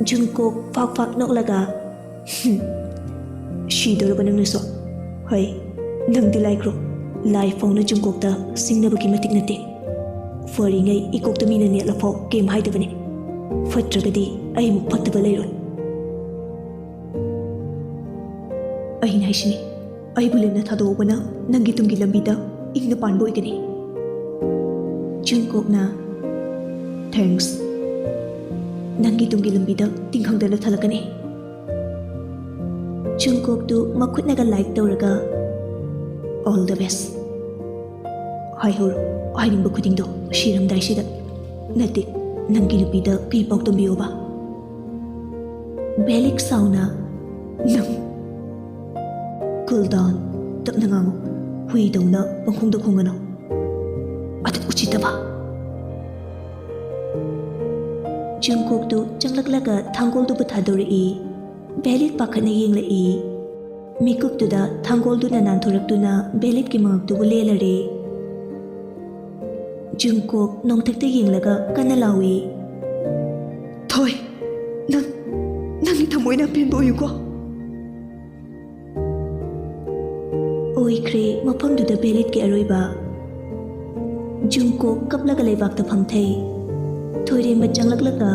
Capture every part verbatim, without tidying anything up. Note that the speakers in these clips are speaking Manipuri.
ꯖꯨꯡꯀꯣꯛ ꯐꯥꯛ ꯐꯥꯛ ꯅꯣꯛꯂꯒ, "ꯍꯨꯝ, ꯁꯤꯗꯧꯔꯕ ꯅꯪꯅꯁꯨ? ꯍꯣꯏ, ꯅꯪꯗꯤ ꯂꯥꯏꯈ꯭ꯔꯣ, ꯂꯥꯏ ꯐꯥꯎꯅ ꯖꯨꯡꯀꯣꯛꯇ ꯁꯤꯡꯅꯕꯒꯤ ꯃꯇꯤꯛ ꯅꯠꯇꯦ꯫ ꯐꯔꯤꯉꯩ ꯏꯀꯣꯛꯇ ꯃꯤꯅ ꯅꯦꯠꯂꯐꯥꯎ ꯀꯩꯝ ꯍꯥꯏꯗꯕꯅꯦ꯫ ꯐꯠꯇ꯭ꯔꯒꯗꯤ ꯑꯩꯃꯨꯛ ꯐꯠꯇꯕ ꯂꯩꯔꯣꯏ꯫ ꯑꯩꯅ ꯍꯥꯏꯁꯤꯅꯤ, ꯑꯩꯕꯨ ꯂꯦꯝꯅ ꯊꯥꯗꯣꯛꯍꯧꯕꯅ ꯅꯪꯒꯤ ꯇꯨꯡꯒꯤ ꯂꯝꯕꯤꯗ ꯏꯪꯅ ꯄꯥꯟꯕ ꯑꯣꯏꯒꯅꯤ꯫" ꯖꯨꯡꯀꯣꯛꯅ, "Thanks꯫ ꯅꯪꯒꯤ ꯇꯨꯡꯒꯤ ꯂꯝꯕꯤꯗ ꯇꯤꯡꯈꯪꯗ ꯂꯦꯞꯊꯠꯂꯛꯀꯅꯤ꯫" ꯖꯨꯡꯀꯣꯛꯇꯨ ꯃꯈꯨꯠꯅꯒ like ꯇꯧꯔꯒ, "All the best꯫ ꯍꯥꯏꯍꯧꯔꯣ, ꯍꯥꯏꯅꯤꯡꯕ ꯈꯨꯗꯤꯡꯗꯣ ꯁꯤꯔꯝꯗꯥꯏꯁꯤꯗ꯫ ꯅꯠꯇꯦ, ꯅꯪꯒꯤ ꯅꯨꯄꯤꯗ ꯀꯩ ꯄꯥꯎ ꯇꯝꯕꯤꯌꯣꯕ?" ꯕꯦꯂꯤꯛ ꯁꯥꯎꯅ, "ꯅꯪ cool down, ꯇꯞꯅ ꯉꯥꯡꯉꯨ, ꯍꯨꯏꯗꯧꯅ ꯄꯪꯈꯣꯡꯗ ꯈꯣꯡꯒꯅꯨ꯫ ꯑꯗꯨ ꯎꯁꯤꯠꯇꯕ!" ꯖꯨꯡꯀꯣꯛꯇꯨ ꯆꯪꯂꯛꯂꯒ ꯊꯥꯡꯒꯣꯜꯗꯨꯕꯨ ꯊꯥꯗꯣꯔꯛꯏ꯫ ꯕꯦꯂꯤꯠ ꯄꯥꯈꯠꯅ ꯌꯦꯡꯂꯛꯏ꯫ ꯃꯤꯀꯨꯞꯇꯨꯗ ꯊꯥꯡꯒꯣꯜꯗꯨꯅ ꯅꯥꯟꯊꯣꯔꯛꯇꯨꯅ ꯕꯦꯂꯤꯠꯀꯤ ꯃꯉꯛꯇꯨꯕꯨ ꯂꯦꯜꯂꯔꯦ꯫ ꯖꯨꯡꯀꯣꯛ ꯅꯣꯡꯊꯛꯇ ꯌꯦꯡꯂꯒ ꯀꯟꯅ ꯂꯥꯎꯏ, "ꯊꯣꯏ, ꯅꯪ, ꯅꯪꯒꯤ ꯊꯃꯣꯏꯅ ꯑꯄꯦꯟꯕ ꯑꯣꯏꯌꯨꯀꯣ꯫" ꯑꯣꯏꯈ꯭ꯔꯦ ꯃꯐꯝꯗꯨꯗ ꯕꯦꯂꯤꯠꯀꯤ ꯑꯔꯣꯏꯕ꯫ ꯖꯨꯡꯀꯣꯛ ꯀꯞꯂꯒ ꯂꯩꯕꯥꯛꯇ ꯐꯝꯊꯩ꯫ ꯊꯣꯏꯔꯦꯝꯕ ꯆꯪꯂꯛꯂꯒ,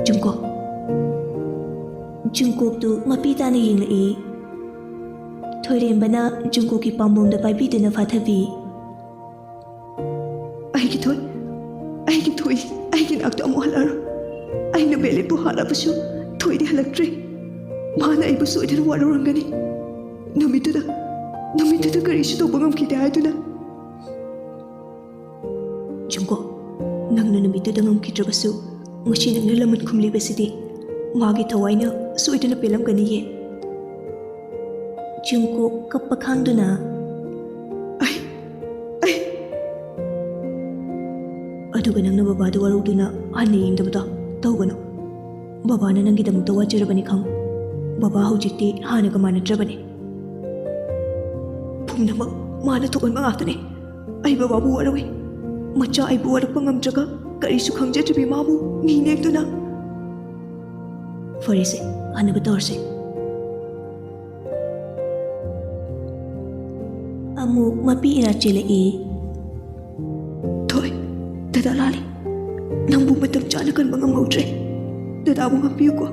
"ꯖꯨꯡꯀꯣꯛ꯫" ꯖꯨꯡꯀꯣꯛꯇꯨ ꯃꯄꯤ ꯇꯥꯅ ꯌꯦꯡꯂꯛꯏ꯫ ꯊꯣꯏꯔꯦꯝꯕꯅ ꯖꯨꯡꯀꯣꯛꯀꯤ ꯄꯥꯝꯕꯣꯝꯗ ꯄꯥꯏꯕꯤꯗꯨꯅ ꯐꯥꯊꯕꯤ꯫ "ꯑꯩꯒꯤ ꯊꯣꯏ, ꯑꯩꯒꯤ ꯊꯣꯏ, ꯑꯩꯒꯤ ꯅꯥꯛꯇ ꯑꯃꯨꯛ ꯍꯜꯂꯛꯑꯔꯣꯏ꯫ ꯑꯩꯅ ꯕꯦꯂꯤꯠꯄꯨ ꯍꯥꯠꯂꯕꯁꯨ ꯊꯣꯏꯗꯤ ꯍꯜꯂꯛꯇ꯭ꯔꯦ꯫ ꯃꯥꯅ ꯑꯩꯕꯨ ꯁꯣꯏꯗꯅ ꯋꯥꯔꯧꯔꯝꯒꯅꯤ꯫ ꯅꯨꯃꯤꯠꯇꯨꯗ, ꯅꯨꯃꯤꯠꯇꯨꯗ ꯀꯔꯤꯁꯨ ꯇꯧꯕ ꯉꯝꯈꯤꯗꯦ ꯍꯥꯏꯗꯨꯅ꯫" "ꯖꯨꯡꯀꯣꯛ, ꯅꯪꯅ ꯅꯨꯃꯤꯠꯇꯨꯗ ꯉꯝꯈꯤꯗ꯭ꯔꯕꯁꯨ, ꯉꯁꯤ ꯅꯪꯅ ꯂꯃꯟ ꯈꯨꯝꯂꯤꯕꯁꯤꯗꯤ ꯃꯥꯒꯤ ꯊꯋꯥꯏꯅ ꯁꯣꯏꯗꯅ ꯄꯦꯜꯂꯝꯒꯅꯤꯌꯦ꯫" ꯖꯨꯡꯀꯣꯛ ꯀꯞꯄ ꯈꯥꯡꯗꯨꯅ, "ꯑꯩ, ꯑꯩ꯫" "ꯑꯗꯨꯒ ꯅꯪꯅ ꯕꯕꯥꯗ ꯋꯥꯔꯧꯗꯨꯅ ꯍꯟꯅ ꯌꯦꯡꯗꯕꯗꯣ ꯇꯧꯒꯅꯨ꯫ ꯕꯕꯥꯅ ꯅꯪꯒꯤꯗꯃꯛꯇ ꯋꯥꯖꯔꯕꯅꯤ ꯈꯪꯉꯨ꯫ ꯕꯕꯥ ꯍꯧꯖꯤꯛꯇꯤ ꯍꯥꯟꯅꯒ ꯃꯥꯟꯅꯗ꯭ꯔꯕꯅꯤ꯫ ꯄꯨꯝꯅꯃꯛ ꯃꯥꯅ ꯊꯣꯛꯍꯟꯕ ꯉꯥꯛꯇꯅꯤ꯫ ꯑꯩ ꯕꯕꯥꯕꯨ ꯋꯥꯔꯧꯏ꯫ ꯃꯆꯥ ꯑꯩꯕꯨ ꯋꯥꯔꯛꯄ ꯉꯝꯗ꯭ꯔꯒ ꯀꯔꯤꯁꯨ ꯈꯪꯖꯗ꯭ꯔꯤꯕꯤ ꯃꯥꯕꯨ ꯃꯤ ꯅꯦꯛꯇꯨꯅ ꯐꯔꯦꯁꯦ, ꯍꯟꯅꯕ ꯇꯧꯔꯁꯦ꯫ ꯑꯃꯨꯛ ꯃꯄꯤ ꯏꯔꯥ ꯆꯦꯜꯂꯛꯏ꯫ ꯊꯣꯏ, ꯗꯗꯥ ꯂꯥꯛꯂꯦ꯫ ꯅꯪꯕꯨ ꯃꯇꯝ ꯆꯥꯅ ꯀꯟꯕ ꯉꯝꯍꯧꯗ꯭ꯔꯦ꯫ ꯗꯗꯥꯕꯨ ꯉꯥꯛꯄꯤꯌꯨꯀꯣ꯫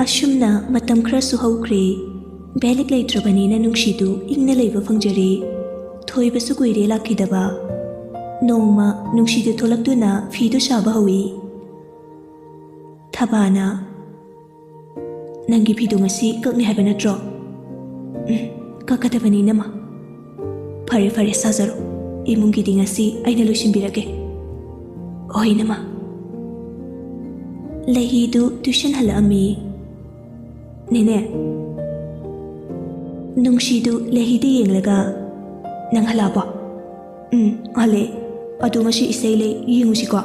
ꯑꯁꯨꯝꯅ ꯃꯇꯝ ꯈꯔꯁꯨ ꯍꯧꯈ꯭ꯔꯦ꯫ ꯕꯦꯂꯤꯛ ꯂꯩꯇ꯭ꯔꯕꯅꯤꯅ ꯅꯨꯡꯁꯤꯗꯨ ꯏꯪꯅ ꯂꯩꯕ ꯐꯪꯖꯔꯦ꯫ ꯊꯣꯏꯕꯁꯨ ꯀꯨꯏꯔꯦ ꯂꯥꯛꯈꯤꯗꯕ꯫ ꯅꯣꯡꯃ ꯅꯨꯡꯁꯤꯗꯨ ꯊꯣꯛꯂꯛꯇꯨꯅ ꯐꯤꯗꯨ ꯁꯥꯕ ꯍꯧꯏ꯫ ꯊꯕꯥꯅ, "ꯅꯪꯒꯤ ꯐꯤꯗꯨ ꯉꯁꯤ ꯀꯛꯅꯤ ꯍꯥꯏꯕ ꯅꯠꯇ꯭ꯔꯣ?" "ꯎꯝ, ꯀꯛꯀꯗꯕꯅꯤ, ꯏꯅꯝꯃ꯫" "ꯐꯔꯦ, ꯐꯔꯦ, ꯁꯥꯖꯔꯣ꯫ ꯏꯃꯨꯡꯒꯤꯗꯤ ꯉꯁꯤ ꯑꯩꯅ ꯂꯣꯏꯁꯤꯟꯕꯤꯔꯒꯦ꯫" "ꯍꯣꯏ, ꯏꯅꯝꯃ꯫" ꯂꯩꯍꯤꯗꯨ ꯇ꯭ꯌꯨꯁꯟ ꯍꯜꯂꯛꯑꯝꯃꯤ꯫ "ꯅꯦꯅꯦ, ꯅꯨꯡꯁꯤꯗꯨ ꯂꯩꯍꯤꯗ ꯌꯦꯡꯂꯒ, ꯅꯪ ꯍꯜꯂꯛꯑꯕꯣ?" "ꯎꯝ, ꯍꯜꯂꯛꯑꯦ꯫ ꯑꯗꯨ ꯉꯁꯤ ꯏꯁꯩ ꯂꯩ, ꯌꯦꯡꯉꯨꯁꯤꯀꯣ?"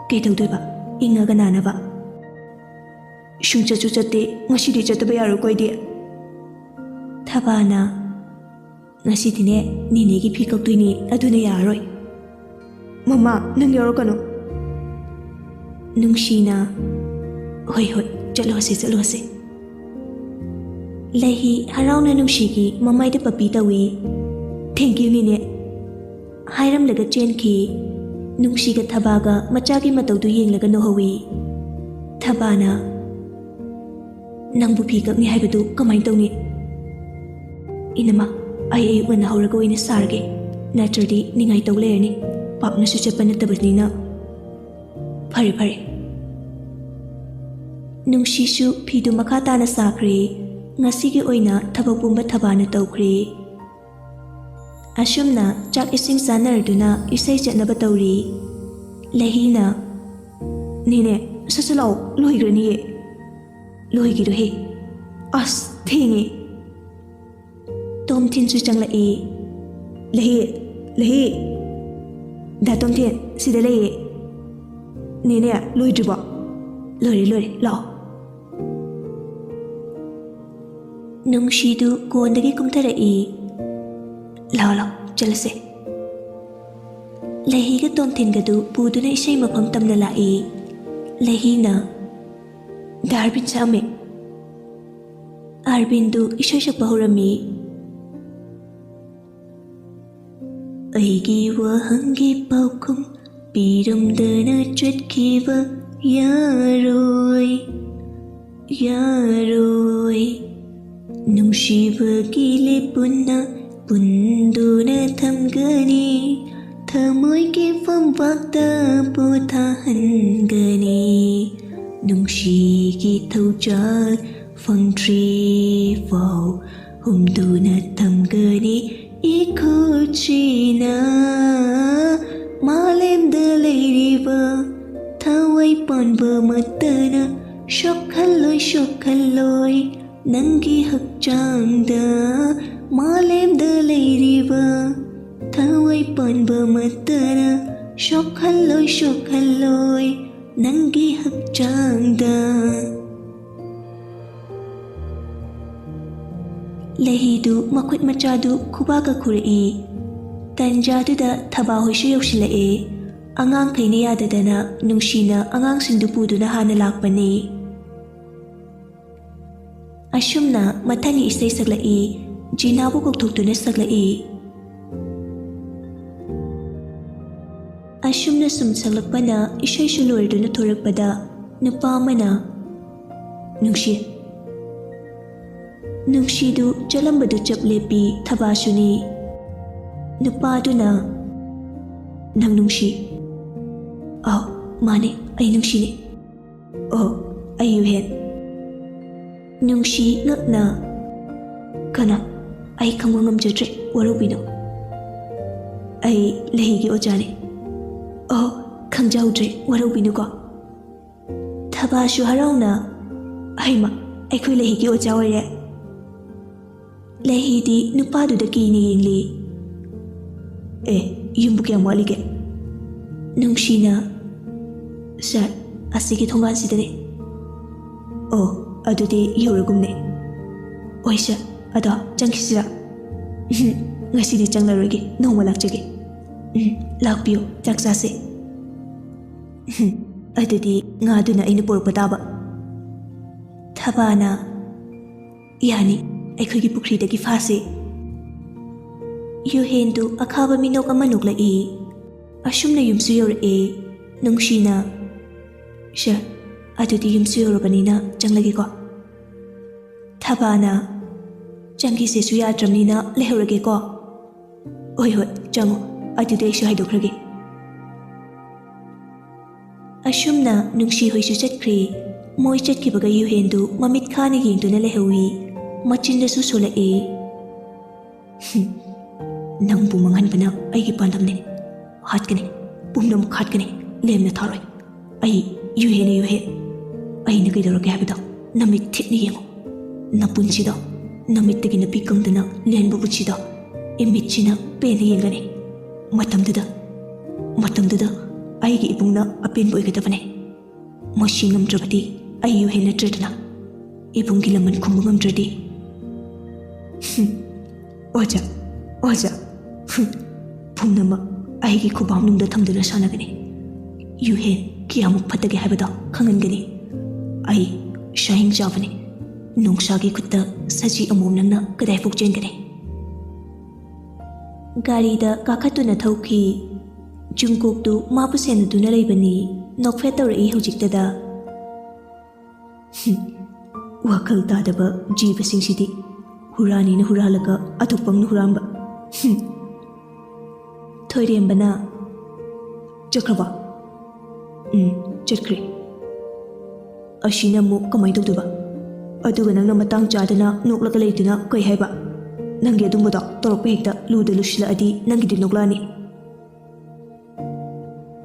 "ꯀꯩꯗꯧꯗꯣꯏꯕ, ꯏꯪꯉꯒ ꯅꯥꯅꯕ?" "ꯁꯨꯡꯆꯠꯁꯨ ꯆꯠꯇꯦ, ꯉꯁꯤꯗꯤ ꯆꯠꯇꯕ ꯌꯥꯔꯣꯏꯀꯣ ꯑꯩꯗꯤ꯫" ꯊꯕꯥꯅ, "ꯉꯁꯤꯗꯤꯅꯦ, ꯅꯦꯅꯦꯒꯤ ꯐꯤ ꯀꯛꯇꯣꯏꯅꯦ, ꯑꯗꯨꯅ ꯌꯥꯔꯔꯣꯏ꯫" "ꯃꯃꯥ, ꯅꯪ ꯌꯥꯎꯔꯛꯀꯅꯨ꯫" ꯅꯨꯡꯁꯤꯅ, "ꯍꯣꯏ, ꯍꯣꯏ, ꯆꯠꯂꯣꯁꯦ, ꯆꯠꯂꯣꯁꯦ꯫" ꯂꯩꯍꯤ ꯍꯔꯥꯎꯅ ꯅꯨꯡꯁꯤꯒꯤ ꯃꯃꯥꯏꯗ ꯄꯞꯄꯤ ꯇꯧꯏ꯫ "Thank you, ꯅꯦꯅꯦ꯫" ꯍꯥꯏꯔꯝꯂꯒ ꯆꯦꯟꯈꯤ꯫ ꯅꯨꯡꯁꯤꯒ ꯊꯕꯥꯒ ꯃꯆꯥꯒꯤ ꯃꯇꯧꯗꯨ ꯌꯦꯡꯂꯒ ꯅꯣꯛꯍꯧꯏ꯫ ꯊꯕꯥꯅ, "ꯅꯪꯕꯨ ꯐꯤ ꯀꯛꯅꯤ ꯍꯥꯏꯕꯗꯨ ꯀꯃꯥꯏꯅ ꯇꯧꯅꯤ?" "ꯏꯅꯝꯃ, ꯑꯩ ꯑꯌꯨꯛ ꯉꯟꯅ ꯍꯧꯔꯒ ꯑꯣꯏꯅ ꯁꯥꯔꯒꯦ, ꯅꯠꯇ꯭ꯔꯗꯤ ꯅꯤꯡꯉꯥꯏ ꯇꯧ ꯂꯩꯔꯅꯤ, ꯄꯥꯛꯅꯁꯨ ꯆꯠꯄ ꯅꯠꯇꯕꯅꯤꯅ꯫" "ꯐꯔꯦ, ꯐꯔꯦ꯫" ꯅꯨꯡꯁꯤꯁꯨ ꯐꯤꯗꯨ ꯃꯈꯥ ꯇꯥꯅ ꯁꯥꯈ꯭ꯔꯦ꯫ ꯉꯁꯤꯒꯤ ꯑꯣꯏꯅ ꯊꯕꯛ ꯄꯨꯝꯕ ꯊꯕꯥꯅ ꯇꯧꯈ꯭ꯔꯦ꯫ ꯑꯁꯨꯝꯅ ꯆꯥꯛ ꯏꯁꯤꯡ ꯆꯥꯅꯔꯗꯨꯅ ꯏꯁꯩ ꯆꯠꯅꯕ ꯇꯧꯔꯤ꯫ ꯂꯩꯍꯤꯅ, "ꯅꯦꯅꯦ, ꯁꯠ ꯁꯠ ꯂꯥꯛꯑꯣ, ꯂꯣꯏꯈ꯭ꯔꯅꯤꯌꯦ꯫" "ꯂꯣꯏꯈꯤꯔꯣꯏꯍꯦ꯫ ꯑꯁ, ꯊꯦꯡꯉꯦ꯫" ꯇꯣꯝꯊꯤꯟꯁꯨ ꯆꯪꯂꯛꯏ꯫ "ꯂꯩꯍꯤ, ꯂꯩꯍꯤ꯫ ꯗꯥ ꯇꯣꯝꯊꯤꯟ, ꯁꯤꯗ ꯂꯩꯌꯦ꯫" "ꯅꯦꯅꯦ, ꯂꯣꯏꯗ꯭ꯔꯤꯕꯣ?" "ꯂꯣꯏꯔꯦ, ꯂꯣꯏꯔꯦ, ꯂꯥꯛꯑꯣ꯫" ꯅꯨꯡꯁꯤꯗꯨ ꯀꯣꯟꯗꯒꯤ ꯀꯨꯝꯊꯔꯛꯏ꯫ "ꯂꯥꯛꯑꯣ, ꯂꯥꯛꯑꯣ, ꯆꯠꯂꯁꯦ꯫" ꯂꯩꯍꯤꯒ ꯇꯣꯝꯊꯤꯟꯒꯗꯨ ꯄꯨꯗꯨꯅ ꯏꯁꯩ ꯃꯐꯝ ꯇꯝꯅ ꯂꯥꯛꯏ꯫ ꯂꯩꯍꯤꯅ, "ꯗꯥ ꯑꯥꯔꯕꯤꯟ ꯁꯛꯑꯝꯃꯦ꯫" ꯑꯥꯔꯕꯤꯟꯗꯨ ꯏꯁꯩ ꯁꯛꯄ ꯍꯧꯔꯝꯃꯤ꯫ "ꯑꯩꯒꯤ ꯋꯥꯍꯪꯒꯤ ꯄꯥꯎꯈꯨꯝ ꯄꯤꯔꯝꯗꯅ ꯆꯠꯈꯤꯕ ꯌꯥꯔꯣꯏ, ꯌꯥꯔꯣꯏ꯫ ꯅꯨꯡꯁꯤꯕꯒꯤ ꯂꯦꯞꯄꯨꯅ ꯄꯨꯟꯗꯨꯅ ꯊꯝꯒꯅꯤ, ꯊꯃꯣꯏꯒꯤ ꯐꯝꯄꯥꯛꯇ ꯄꯣꯊꯥꯍꯟꯒꯅꯤ꯫ ꯅꯨꯡꯁꯤꯒꯤ ꯊꯧꯖꯥꯜ ꯐꯪꯗ꯭ꯔꯤ ꯐꯥꯎ ꯍꯨꯝꯗꯨꯅ ꯊꯝꯒꯅꯤ ꯏꯈꯨꯠꯁꯤꯅ꯫ ꯃꯥꯂꯦꯝꯗ ꯂꯩꯔꯤꯕ ꯊꯋꯥꯏ ꯄꯥꯟꯕ ꯑꯃꯠꯇꯅ ꯁꯣꯛꯍꯜꯂꯣꯏ, ꯁꯣꯛꯍꯜꯂꯣꯏ ꯅꯪꯒꯤ ꯍꯛꯆꯥꯡꯗ꯫ ꯃꯥꯂꯦꯝꯗ ꯂꯩꯔꯤꯕ ꯊꯋꯥꯏ ꯄꯥꯟꯕ ꯑꯃꯠꯇꯅ ꯁꯣꯛꯍꯜꯂꯣꯏ, ꯁꯣꯛꯍꯜꯂꯣꯏ ꯅꯪꯒꯤ ꯍꯛꯆꯥꯡꯗ꯫" ꯂꯩꯍꯤꯗꯨ ꯃꯈꯨꯠ ꯃꯆꯥꯗꯨ ꯈꯨꯕꯥꯛꯀ ꯈꯨꯔꯛꯏ꯫ ꯇꯟꯖꯥꯗꯨꯗ ꯊꯕꯥ ꯍꯣꯏꯁꯨ ꯌꯧꯁꯤꯜꯂꯛꯑꯦ꯫ ꯑꯉꯥꯡꯈꯩꯅ ꯌꯥꯗꯗꯅ ꯅꯨꯡꯁꯤꯅ ꯑꯉꯥꯡꯁꯤꯡꯗꯨ ꯄꯨꯗꯨꯅ ꯍꯥꯟꯅ ꯂꯥꯛꯄꯅꯤ꯫ ꯑꯁꯨꯝꯅ ꯃꯊꯪꯒꯤ ꯏꯁꯩ ꯁꯛꯂꯛꯏ꯫ ꯖꯤꯅꯥꯕꯨ ꯀꯧꯊꯣꯛꯇꯨꯅ ꯁꯛꯂꯛꯏ꯫ ꯑꯁꯨꯝꯅ ꯁꯨꯝ ꯁꯛꯂꯛꯄꯅ ꯏꯁꯩꯁꯨ ꯂꯣꯏꯔꯗꯨꯅ ꯊꯣꯔꯛꯄꯗ ꯅꯨꯄꯥ ꯑꯃꯅ, "ꯅꯨꯡꯁꯤ꯫" ꯅꯨꯡꯁꯤꯗꯨ ꯆꯠꯂꯝꯕꯗꯨ ꯆꯞ ꯂꯦꯞꯄꯤ꯫ ꯊꯕꯥꯁꯨꯅꯤ꯫ ꯅꯨꯄꯥꯗꯨꯅ, "ꯅꯪ ꯅꯨꯡꯁꯤ?" "ꯑꯧ, ꯃꯥꯅꯦ, ꯑꯩ ꯅꯨꯡꯁꯤꯅꯦ꯫" "ꯑꯣ, ꯑꯩ ꯌꯨꯍꯦꯟ꯫" ꯅꯨꯡꯁꯤ ꯉꯛꯅ, "ꯀꯅꯥ? ꯑꯩ ꯈꯪꯕ ꯉꯝꯖꯗ꯭ꯔꯦ, ꯋꯥꯔꯧꯕꯤꯅꯨ꯫" "ꯑꯩ ꯂꯩꯒꯤ ꯑꯣꯖꯥꯅꯦ꯫" "ꯑꯣ, ꯈꯪꯖꯍꯧꯗ꯭ꯔꯦ, ꯋꯥꯔꯧꯕꯤꯅꯨꯀꯣ꯫" ꯊꯕꯥꯁꯨ ꯍꯔꯥꯎꯅ, "ꯍꯩꯃ, ꯑꯩꯈꯣꯏ ꯂꯩꯒꯤ ꯑꯣꯖꯥ ꯑꯣꯏꯔꯦ꯫" ꯂꯩꯍꯤꯗꯤ ꯅꯨꯄꯥꯗꯨꯗ ꯀꯤꯅ ꯌꯦꯡꯂꯤ꯫ "ꯑꯦ, ꯌꯨꯝꯕꯨ ꯀꯌꯥꯝ ꯋꯥꯠꯂꯤꯒꯦ?" ꯅꯨꯡꯁꯤꯅ, "ꯁꯥꯔ, ꯑꯁꯤꯒꯤ ꯊꯣꯡꯒꯥꯟꯁꯤꯗꯅꯦ꯫" "ꯑꯣ, ꯑꯗꯨꯗꯤ ꯌꯧꯔꯒꯨꯝꯅꯦ꯫" "ꯑꯣꯏ ꯁꯥꯔ, ꯑꯗꯣ ꯆꯪꯈꯤꯁꯤꯔꯥ?" "ꯎꯝ, ꯉꯁꯤꯗꯤ ꯆꯪꯂꯔꯣꯏꯒꯦ, ꯅꯣꯡꯃ ꯂꯥꯛꯆꯒꯦ꯫" ꯎꯝ, ꯂꯥꯛꯄꯤꯌꯨ, ꯆꯥꯛ ꯆꯥꯁꯦ꯫ ꯎꯝ, ꯑꯗꯨꯗꯤ ꯉꯥꯗꯨꯅ ꯑꯩꯅ ꯄꯨꯔꯛꯄ ꯇꯥꯕ꯫ ꯊꯕꯥꯅ, "ꯌꯥꯅꯤ, ꯑꯩꯈꯣꯏꯒꯤ ꯄꯨꯈ꯭ꯔꯤꯗꯒꯤ ꯐꯥꯁꯦ"꯫ ꯌꯨꯍꯦꯟꯗꯨ ꯑꯈꯥꯕ ꯃꯤꯅꯣꯛ ꯑꯃ ꯅꯣꯛꯂꯛꯏ꯫ ꯑꯁꯨꯝꯅ ꯌꯨꯝꯁꯨ ꯌꯧꯔꯛꯑꯦ꯫ ꯅꯨꯡꯁꯤꯅ, "ꯁꯔ, ꯑꯗꯨꯗꯤ ꯌꯨꯝꯁꯨ ꯌꯧꯔꯕꯅꯤꯅ ꯆꯪꯂꯒꯦꯀꯣ"꯫ ꯊꯕꯥꯅ, "ꯆꯪꯈꯤꯁꯦꯁꯨ ꯌꯥꯗ꯭ꯔꯕꯅꯤꯅ ꯂꯩꯍꯧꯔꯒꯦꯀꯣ"꯫ "ꯍꯣꯏ, ꯍꯣꯏ, ꯆꯪꯉꯣ꯫ ꯑꯗꯨꯗꯤ ꯑꯩꯁꯨ ꯍꯥꯏꯗꯣꯛꯈ꯭ꯔꯒꯦ"꯫ ꯑꯁꯨꯝꯅ ꯅꯨꯡꯁꯤ ꯍꯣꯏꯁꯨ ꯆꯠꯈ꯭ꯔꯦ꯫ ꯃꯣꯏ ꯆꯠꯈꯤꯕꯒ ꯌꯨꯍꯦꯟꯗꯨ ꯃꯃꯤꯠ ꯈꯥꯅ ꯌꯦꯡꯗꯨꯅ ꯂꯩꯍꯧꯏ꯫ ꯃꯆꯤꯟꯗꯁꯨ ꯁꯣꯜꯂꯛꯑꯦ, "ꯍꯨꯝ, ꯅꯪꯕꯨ ꯃꯥꯡꯍꯟꯕꯅ ꯑꯩꯒꯤ ꯄꯥꯟꯗꯝꯅꯤ꯫ ꯍꯥꯠꯀꯅꯤ, ꯄꯨꯝꯅꯃꯛ ꯍꯥꯠꯀꯅꯤ, ꯂꯦꯝꯅ ꯊꯥꯔꯣꯏ꯫ ꯑꯩ ꯌꯨꯍꯦꯟꯅ ꯌꯨꯍꯦꯟ꯫ ꯑꯩꯅ ꯀꯩꯗꯧꯔꯒꯦ ꯍꯥꯏꯕꯗꯣ ꯅꯃꯤꯠ ꯊꯤꯠꯅ ꯌꯦꯡꯉꯨ꯫ ꯅꯄꯨꯟꯁꯤꯗꯣ ꯅꯃꯤꯠꯇꯒꯤ ꯅꯄꯤ ꯀꯪꯗꯅ ꯂꯦꯟꯕ ꯄꯨꯟꯁꯤꯗꯣ ꯏꯃꯤꯠꯁꯤꯅ ꯄꯦꯟꯅ ꯌꯦꯡꯒꯅꯤ꯫ ꯃꯇꯝꯗꯨꯗ, ꯃꯇꯝꯗꯨꯗ ꯑꯩꯒꯤ ꯏꯕꯨꯡꯅ ꯑꯄꯦꯟꯕ ꯑꯣꯏꯒꯗꯕꯅꯤ꯫ ꯃꯁꯤ ꯉꯝꯗ꯭ꯔꯕꯗꯤ ꯑꯩ ꯌꯨꯍꯦꯟ ꯅꯠꯇ꯭ꯔꯦꯗꯅ꯫ ꯏꯕꯨꯡꯒꯤ ꯂꯃꯟ ꯈꯨꯝꯕ ꯉꯝꯗ꯭ꯔꯗꯤ"꯫ ꯍꯨꯝ꯫ "ꯑꯣꯖꯥ, ꯑꯣꯖꯥ, ꯍꯨꯝ, ꯄꯨꯝꯅꯃꯛ ꯑꯩꯒꯤ ꯈꯨꯕꯥꯛꯅꯨꯡꯗ ꯊꯝꯗꯨꯅ ꯁꯥꯟꯅꯒꯅꯤ꯫ ꯌꯨꯍꯦꯟ ꯀꯌꯥꯃꯨꯛ ꯐꯠꯇꯒꯦ ꯍꯥꯏꯕꯗꯣ ꯈꯪꯍꯟꯒꯅꯤ꯫ ꯑꯩ ꯁꯥꯍꯤꯡ ꯆꯥꯕꯅꯤ꯫ ꯅꯣꯡꯁꯥꯒꯤ ꯈꯨꯠꯇ ꯁꯖꯤ ꯑꯃꯣꯝ ꯅꯪꯅ ꯀꯗꯥꯏꯐꯥꯎ ꯆꯦꯟꯒꯅꯤ?" ꯒꯥꯔꯤꯗ ꯀꯥꯈꯠꯇꯨꯅ ꯊꯧꯈꯤ꯫ ꯖꯨꯡꯀꯣꯛꯇꯨ ꯃꯥꯕꯨ ꯁꯦꯟꯅꯗꯨꯅ ꯂꯩꯕꯅꯤ꯫ ꯅꯣꯛꯐꯦꯠ ꯇꯧꯔꯛꯏ ꯍꯧꯖꯤꯛꯇꯗ꯫ "ꯍꯨꯝ, ꯋꯥꯈꯜ ꯇꯥꯗꯕ ꯖꯤꯕꯁꯤꯡꯁꯤꯗꯤ ꯍꯨꯔꯥꯟꯅꯤꯅ ꯍꯨꯔꯥꯜꯂꯒ ꯑꯊꯣꯛꯄꯪꯅ ꯍꯨꯔꯥꯟꯕ꯫ ꯍꯨꯝ"꯫ ꯊꯣꯏꯔꯦꯝꯕꯅ, "ꯆꯠꯈ꯭ꯔꯕ?" "ꯎꯝ, ꯆꯠꯈ꯭ꯔꯦ"꯫ "ꯑꯁꯤꯅ ꯑꯃꯨꯛ ꯀꯃꯥꯏꯅ ꯇꯧꯗꯣꯏꯕ? ꯑꯗꯨꯒ ꯅꯪꯅ ꯃꯇꯥꯡ ꯆꯥꯗꯅ ꯅꯣꯛꯂꯒ ꯂꯩꯗꯨꯅ ꯀꯩ ꯍꯥꯏꯕ? ꯅꯪꯒꯤ ꯑꯗꯨꯝꯕꯗꯣ ꯇꯧꯔꯛꯄ ꯍꯦꯛꯇ ꯂꯨꯗ ꯂꯨꯁꯤꯜꯂꯛꯑꯗꯤ ꯅꯪꯒꯤꯗꯤ ꯅꯣꯛꯂꯛꯑꯅꯤ"꯫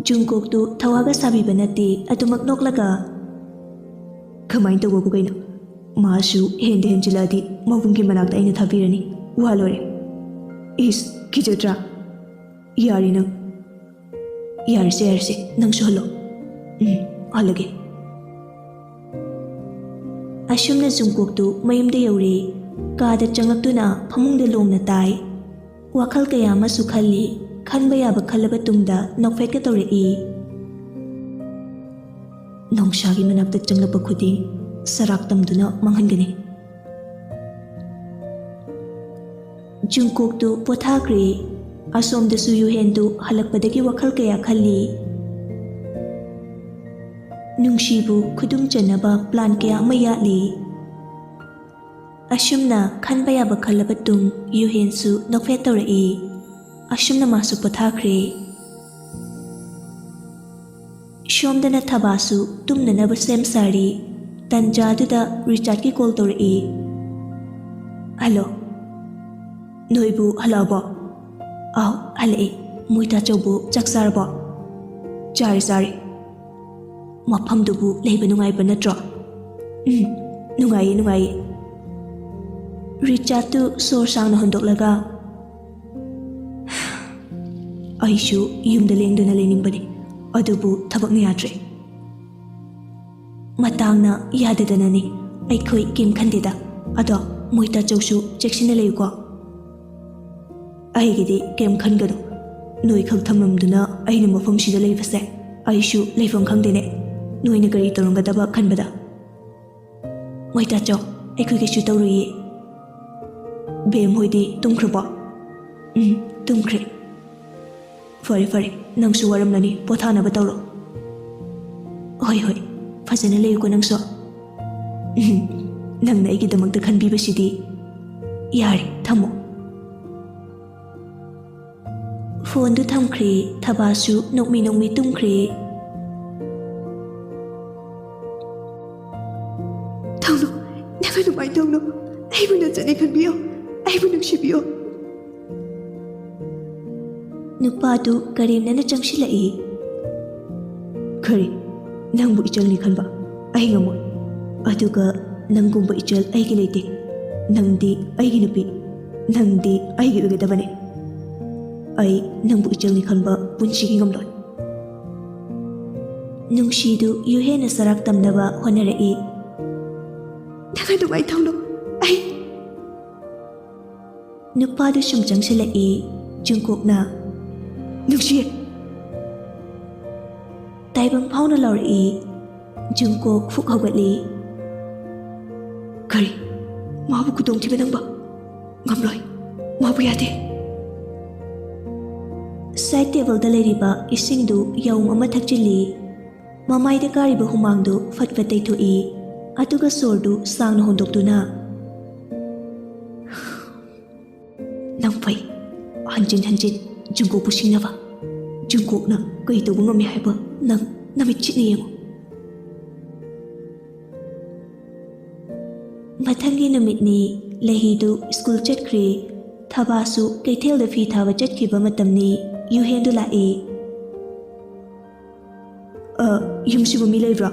ꯖꯨꯡꯀꯣꯛꯇꯨ ꯊꯋꯥꯒ ꯁꯥꯕꯤꯕ ꯅꯠꯇꯦ, ꯑꯗꯨꯃꯛ ꯅꯣꯛꯂꯒ, "ꯀꯃꯥꯏꯅ ꯇꯧꯕꯕꯨ ꯀꯩꯅꯣ? ꯃꯥꯁꯨ ꯍꯦꯟꯗ ꯍꯦꯟꯖꯤꯜꯂꯛꯑꯗꯤ ꯃꯕꯨꯡꯒꯤ ꯃꯅꯥꯛꯇ ꯑꯩꯅ ꯊꯥꯕꯤꯔꯅꯤ꯫ ꯋꯥ ꯂꯣꯏꯔꯦ"꯫ "ꯏꯁ, ꯀꯤꯖꯗ꯭ꯔꯥ? ꯌꯥꯔꯦ ꯅꯪ꯫ ꯌꯥꯔꯦꯁꯦ, ꯌꯥꯔꯦꯁꯦ, ꯅꯪꯁꯨ ꯍꯜꯂꯣ"꯫ "ꯎꯝ, ꯍꯜꯂꯒꯦ"꯫ ꯑꯁꯨꯝꯅ ꯖꯨꯡꯀꯣꯛꯇꯨ ꯃꯌꯨꯝꯗ ꯌꯧꯔꯦ꯫ ꯀꯥꯗ ꯆꯪꯂꯛꯇꯨꯅ ꯐꯃꯨꯡꯗ ꯂꯣꯡꯅ ꯇꯥꯏ꯫ ꯋꯥꯈꯜ ꯀꯌꯥ ꯑꯃꯁꯨ ꯈꯜꯂꯤ꯫ ꯈꯟꯕ ꯌꯥꯕ ꯈꯜꯂꯕ ꯇꯨꯡꯗ ꯅꯣꯛꯐꯦꯠꯀ ꯇꯧꯔꯛꯏ꯫ ꯅꯣꯡꯁꯥꯒꯤ ꯃꯅꯥꯛꯇ ꯆꯪꯂꯛꯄ ꯈꯨꯗꯤꯡ ꯁꯔꯥꯛ ꯇꯝꯗꯨꯅ ꯃꯥꯡꯍꯟꯒꯅꯤ꯫ ꯖꯨꯡꯀꯣꯛꯇꯨ ꯄꯣꯊꯥꯈ꯭ꯔꯦ꯫ ꯑꯁꯣꯝꯗꯁꯨ ꯌꯨꯍꯦꯟꯗꯨ ꯍꯜꯂꯛꯄꯗꯒꯤ ꯋꯥꯈꯜ ꯀꯌꯥ ꯈꯜꯂꯤ꯫ ꯅꯨꯡꯁꯤꯕꯨ ꯈꯨꯗꯨꯝ ꯆꯟꯅꯕ ꯄ꯭ꯂꯥꯟ ꯀꯌꯥ ꯑꯃ ꯌꯥꯠꯂꯤ꯫ ꯑꯁꯨꯝꯅ ꯈꯟꯕ ꯌꯥꯕ ꯈꯜꯂꯕ ꯇꯨꯡ ꯌꯨꯍꯦꯟꯁꯨ ꯅꯣꯛꯐꯦꯠ ꯇꯧꯔꯛꯏ꯫ ꯑꯁꯨꯝꯅ ꯃꯥꯁꯨ ꯄꯣꯊꯥꯈ꯭ꯔꯦ꯫ ꯁꯣꯝꯗꯅ ꯊꯕꯥꯁꯨ ꯇꯨꯝꯅꯅꯕ ꯁꯦꯝ ꯁꯥꯔꯤ꯫ ꯇꯟꯖꯥꯗꯨꯗ ꯔꯤꯆꯥꯔꯗꯀꯤ ꯀꯣꯜ ꯇꯧꯔꯛꯏ꯫ "ꯍꯜꯂꯣ, ꯅꯣꯏꯕꯨ ꯍꯜꯂꯛꯑꯕꯣ?" "ꯑꯥꯎ, ꯍꯜꯂꯛꯑꯦ꯫ ꯃꯣꯏꯇꯥꯆꯧꯕꯨ ꯆꯥꯛ ꯆꯥꯔꯕꯣ?" "ꯆꯥꯔꯦ, ꯆꯥꯔꯦ꯫ ꯃꯐꯝꯗꯨꯕꯨ ꯂꯩꯕ ꯅꯨꯡꯉꯥꯏꯕ ꯅꯠꯇ꯭ꯔꯣ?" "ꯎꯝ, ꯅꯨꯡꯉꯥꯏꯌꯦ, ꯅꯨꯡꯉꯥꯏꯌꯦ꯫" ꯔꯤꯆꯥꯔꯗꯇꯨ ꯁꯣꯔ ꯁꯥꯡꯅ ꯍꯣꯟꯗꯣꯛꯂꯒ, "ꯑꯩꯁꯨ ꯌꯨꯝꯗ ꯂꯦꯡꯗꯅ ꯂꯩꯅꯤꯡꯕꯅꯤ, ꯑꯗꯨꯕꯨ ꯊꯕꯛꯅ ꯌꯥꯗ꯭ꯔꯦ꯫" "ꯃꯇꯥꯡꯅ ꯌꯥꯗꯗꯅꯅꯤ, ꯑꯩꯈꯣꯏ ꯀꯩꯝ ꯈꯟꯗꯦꯗ꯫ ꯑꯗꯣ ꯃꯣꯏꯇꯥꯆꯧꯁꯨ ꯆꯦꯛꯁꯤꯟꯅ ꯂꯩꯌꯨꯀꯣ꯫" "ꯑꯩꯒꯤꯗꯤ ꯀꯩꯝ ꯈꯟꯒꯅꯨ, ꯅꯣꯏꯈꯛ ꯊꯝꯂꯝꯗꯨꯅ ꯑꯩꯅ ꯃꯐꯝꯁꯤꯗ ꯂꯩꯕꯁꯦ ꯑꯩꯁꯨ ꯂꯩꯐꯝ ꯈꯪꯗꯦꯅꯦ꯫ ꯅꯣꯏꯅ ꯀꯔꯤ ꯇꯧꯔꯝꯒꯗꯕ ꯈꯟꯕꯗ꯫" "ꯃꯣꯏꯇꯥꯆꯧ, ꯑꯩꯈꯣꯏ ꯀꯩꯁꯨ ꯇꯧꯔꯨꯏꯌꯦ꯫" "ꯕꯦꯝ ꯍꯣꯏꯗꯤ ꯇꯨꯝꯈ꯭ꯔꯕꯣ?" "ꯎꯝ, ꯇꯨꯝꯈ꯭ꯔꯦ꯫" "ꯐꯔꯦ, ꯐꯔꯦ, ꯅꯪꯁꯨ ꯋꯥꯔꯝꯂꯅꯤ, ꯄꯣꯊꯥꯅꯕ ꯇꯧꯔꯣ꯫" "ꯍꯣꯏ, ꯍꯣꯏ, ꯐꯖꯅ ꯂꯩꯌꯨꯀꯣ ꯅꯪꯁꯨ꯫" "ꯎꯝ, ꯅꯪꯅ ꯑꯩꯒꯤꯗꯃꯛꯇ ꯈꯟꯕꯤꯕꯁꯤꯗꯤ꯫" "ꯌꯥꯔꯦ, ꯊꯝꯃꯣ꯫" ꯐꯣꯟꯗꯨ ꯊꯝꯈ꯭ꯔꯦ꯫ ꯊꯕꯥꯁꯨ ꯅꯣꯛꯃꯤ ꯅꯣꯛꯃꯤ ꯇꯨꯝꯈ꯭ꯔꯦ꯫ "ꯊꯧꯅꯨ, ꯅꯪ ꯑꯗꯨꯃꯥꯏꯅ ꯇꯧꯅꯨ꯫ ꯑꯩꯕꯨ ꯅꯆꯅꯤ ꯈꯟꯕꯤꯌꯣ, ꯑꯩꯕꯨ ꯅꯨꯡꯁꯤꯕꯤꯌꯣ꯫" ꯅꯨꯄꯥꯗꯨ ꯀꯔꯦꯝꯅꯅ ꯆꯪꯁꯤꯜꯂꯛꯏ꯫ "ꯀꯔꯤ? ꯅꯪꯕꯨ ꯏꯆꯜꯅꯤ ꯈꯟꯕ ꯑꯩ ꯉꯝꯃꯣꯏ꯫ ꯑꯗꯨꯒ ꯅꯪꯒꯨꯝꯕ ꯏꯆꯜ ꯑꯩꯒꯤ ꯂꯩꯇꯦ꯫ ꯅꯪꯗꯤ ꯑꯩꯒꯤ ꯅꯨꯄꯤ, ꯅꯪꯗꯤ ꯑꯩꯒꯤ ꯑꯣꯏꯒꯗꯕꯅꯦ꯫ ꯑꯩ ꯅꯪꯕꯨ ꯏꯆꯜꯅꯤ ꯈꯟꯕ ꯄꯨꯟꯁꯤꯒꯤ ꯉꯝꯂꯣꯏ꯫" ꯅꯨꯡꯁꯤꯗꯨ ꯌꯨꯍꯦꯟꯅ ꯁꯔꯥꯛ ꯇꯝꯅꯕ ꯍꯣꯠꯅꯔꯛꯏ꯫ "ꯅꯪ ꯑꯗꯨꯃꯥꯏꯅ ꯇꯧꯅꯨ꯫ ꯑꯩ..." ꯅꯨꯄꯥꯗꯨ ꯁꯨꯝ ꯆꯪꯁꯤꯜꯂꯛꯏ꯫ ꯖꯨꯡꯀꯣꯛꯅ, ꯅꯨꯡꯁꯤ!" ꯇꯥꯏꯕꯪ ꯐꯥꯎꯅ ꯂꯥꯎꯔꯛꯏ꯫ ꯖꯨꯡꯀꯣꯛ ꯐꯨꯛ ꯍꯧꯒꯠꯂꯤ꯫ "ꯀꯔꯤ? ꯃꯥꯕꯨ ꯈꯨꯗꯣꯡꯊꯤꯕ ꯅꯪꯕ ꯉꯝꯂꯣꯏ꯫ ꯃꯥꯕꯨ ꯌꯥꯗꯦ!" ꯁꯥꯏꯗ ꯇꯦꯕꯜꯗ ꯂꯩꯔꯤꯕ ꯏꯁꯤꯡꯗꯨ ꯌꯥꯎꯝ ꯑꯃ ꯊꯛꯆꯤꯜꯂꯤ꯫ ꯃꯃꯥꯏꯗ ꯀꯥꯔꯤꯕ ꯍꯨꯃꯥꯡꯗꯨ ꯐꯠ ꯐꯠ ꯇꯩꯊꯣꯛꯏ꯫ ꯑꯗꯨꯒ ꯁꯣꯔꯗꯨ ꯁꯥꯡꯅ ꯍꯣꯟꯗꯣꯛꯇꯨꯅ, "ꯅꯪ ꯐꯩ꯫ ꯍꯟꯖꯤꯟ ꯍꯟꯖꯤꯟ ꯖꯨꯡꯀꯣꯛꯄꯨ ꯁꯤꯡꯅꯕ꯫ ꯖꯨꯡꯀꯣꯛꯅ ꯀꯩ ꯇꯧꯕ ꯉꯝꯃꯤ ꯍꯥꯏꯕ ꯅꯪ ꯅꯃꯤꯠ ꯆꯤꯠꯅ ꯌꯦꯡꯉꯨ꯫" ꯃꯊꯪꯒꯤ ꯅꯨꯃꯤꯠꯅꯤ꯫ ꯂꯩꯍꯤꯗꯨ ꯁ꯭ꯀꯨꯜ ꯆꯠꯈ꯭ꯔꯦ꯫ ꯊꯕꯥꯁꯨ ꯀꯩꯊꯦꯜꯗ ꯐꯤ ꯊꯥꯕ ꯆꯠꯈꯤꯕ ꯃꯇꯝꯅꯤ꯫ ꯌꯨꯍꯦꯟꯗꯨ ꯂꯥꯛꯏ꯫ "ꯑ, ꯌꯨꯝꯁꯤꯕꯨ ꯃꯤ ꯂꯩꯕ꯭ꯔꯣ?"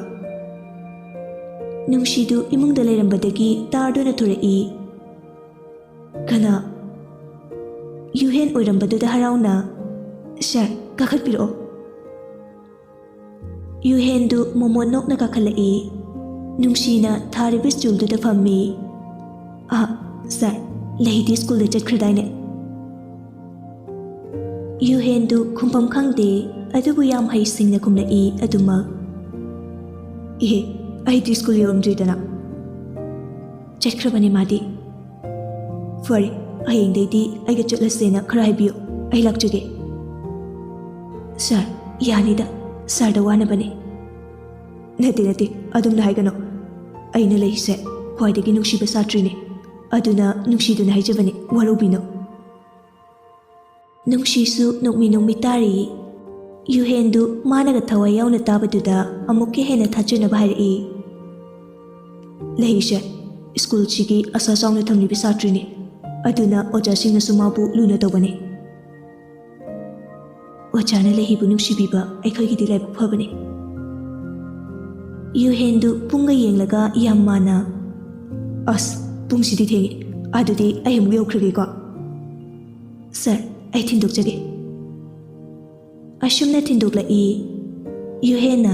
ꯅꯨꯡꯁꯤꯗꯨ ꯏꯃꯨꯡꯗ ꯂꯩꯔꯝꯕꯗꯒꯤ ꯇꯥꯔꯗꯨꯅ ꯊꯣꯔꯛꯏ꯫ "ꯀꯅꯥ?" ꯌꯨꯍꯦꯟ ꯑꯣꯏꯔꯝꯕꯗꯨꯗ ꯍꯔꯥꯎꯅ, "ꯁꯥꯔ, ꯀꯥꯈꯠꯄꯤꯔꯛꯑꯣ꯫" ꯌꯨꯍꯦꯟꯗꯨ ꯃꯣꯃꯣꯟ ꯅꯣꯛꯅ ꯀꯥꯈꯠꯂꯛꯏ꯫ ꯅꯨꯡꯁꯤꯅ ꯊꯥꯔꯤꯕ ꯁ꯭ꯇꯨꯜꯗꯨꯗ ꯐꯝꯃꯤ꯫ "ꯑꯥ, ꯁꯥꯔ, ꯂꯩꯗꯤ ꯁ꯭ꯀꯨꯜꯗ ꯆꯠꯈ꯭ꯔꯗꯥꯏꯅꯦ?" ꯌꯨꯍꯦꯟꯗꯨ ꯈꯨꯝꯐꯝ ꯈꯪꯗꯦ, ꯑꯗꯨꯕꯨ ꯌꯥꯝ ꯍꯩꯁꯤꯡꯅ ꯈꯨꯝꯂꯛꯏ ꯑꯗꯨꯃꯛ꯫ "ꯏꯍꯦ, ꯑꯩꯗꯤ ꯁ꯭ꯀꯨꯜ ꯌꯧꯔꯝꯗ꯭ꯔꯤꯗꯅ꯫" "ꯆꯠꯈ꯭ꯔꯕꯅꯦ ꯃꯥꯗꯤ꯫" "ꯐꯔꯦ, ꯍꯌꯦꯡꯗꯩꯗꯤ ꯑꯩꯒ ꯆꯠꯂꯁꯦꯅ ꯈꯔ ꯍꯥꯏꯕꯤꯌꯨ, ꯑꯩ ꯂꯥꯛꯆꯒꯦ꯫" "ꯁꯥꯔ, ꯌꯥꯅꯤꯗ, ꯁꯥꯔꯗ ꯋꯥꯅꯕꯅꯦ꯫" "ꯅꯠꯇꯦ, ꯅꯠꯇꯦ, ꯑꯗꯨꯝꯅ ꯍꯥꯏꯒꯅꯨ꯫ ꯑꯩꯅ ꯂꯩꯁꯦ ꯈ꯭ꯋꯥꯏꯗꯒꯤ ꯅꯨꯡꯁꯤꯕ ꯁꯥꯇ꯭ꯔꯤꯅꯦ, ꯑꯗꯨꯅ ꯅꯨꯡꯁꯤꯗꯨꯅ ꯍꯥꯏꯖꯕꯅꯦ, ꯋꯥꯔꯧꯕꯤꯅꯨ꯫" ꯅꯨꯡꯁꯤꯁꯨ ꯅꯣꯛꯃꯤ ꯅꯣꯛꯃꯤ ꯇꯥꯔꯤ꯫ ꯌꯨꯍꯦꯟꯗꯨ ꯃꯥꯅꯒ ꯊꯋꯥꯏ ꯌꯥꯎꯅ ꯇꯥꯕꯗꯨꯗ ꯑꯃꯨꯛꯀ ꯍꯦꯟꯅ ꯊꯥꯖꯅꯕ ꯍꯥꯏꯔꯛꯏ꯫ "ꯂꯩꯁꯦ ꯁ꯭ꯀꯨꯜꯁꯤꯒꯤ ꯑꯁꯥ ꯆꯥꯎꯅ ꯊꯝꯂꯤꯕ ꯁꯥꯇ꯭ꯔꯤꯅꯤ, ꯑꯗꯨꯅ ꯑꯣꯖꯥꯁꯤꯡꯅꯁꯨ ꯃꯥꯕꯨ ꯂꯨꯅ ꯇꯧꯕꯅꯤ꯫" "ꯑꯣꯖꯥꯅ ꯂꯩꯍꯤꯕꯨ ꯅꯨꯡꯁꯤꯕꯤꯕ ꯑꯩꯈꯣꯏꯒꯤꯗꯤ ꯂꯥꯏꯕꯛ ꯐꯕꯅꯤ꯫" ꯌꯨꯍꯦꯟꯗꯨ ꯄꯨꯡꯒ ꯌꯦꯡꯂꯒ ꯌꯥꯝ ꯃꯥꯟꯅ, "ꯑꯁ, ꯄꯨꯡꯁꯤꯗꯤ ꯊꯦꯡꯉꯤ, ꯑꯗꯨꯗꯤ ꯑꯩ ꯑꯃꯨꯛ ꯌꯧꯈ꯭ꯔꯒꯦꯀꯣ꯫" "ꯁꯥꯔ, ꯑꯩ ꯊꯤꯟꯗꯣꯛꯆꯒꯦ꯫" ꯑꯁꯨꯝꯅ ꯊꯤꯟꯗꯣꯛꯂꯛꯏ꯫ ꯌꯨꯍꯦꯟꯅ,